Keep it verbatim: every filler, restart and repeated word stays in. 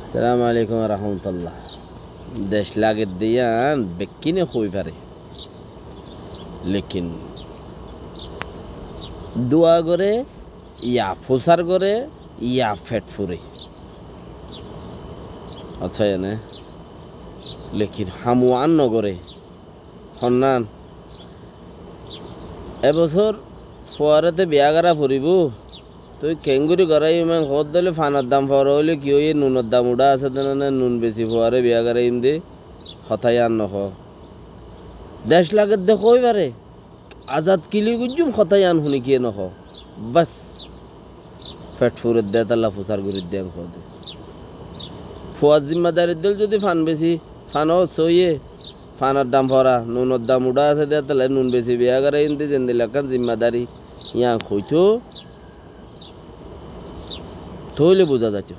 Assalamu alaikum wa rahmatullah. Dec lagedde yián bekkúne hoi fare. Lekin dua gore, ya fusar gore, ya fet fure. Accá, ene. Lekin ham uán no gore. Honnán? E bosór fuaré te biya gora foribó. Tui keéngori goráiyum en hoódde óile fanor dam fora óile ki óiye, nunor dam uçá asé dé né, nun besi fuaré biya goráiyum dé, hotá yián no hoó. Dec lagedde hoi fare, azad kili goijjum, hotá yián honi kiyé no hoó. Bas, fet furedde, hétolla fusar goredde en hoó dé. Fuar zimmadari dóil zodi fan besi, fan ó soiye, fanor dam fora, nunor dam uçá asé dé, hétolla nun besi biya goráiyum dé, zendilla ekkán zimmadari, yián hoitó, tóile buza zaitó.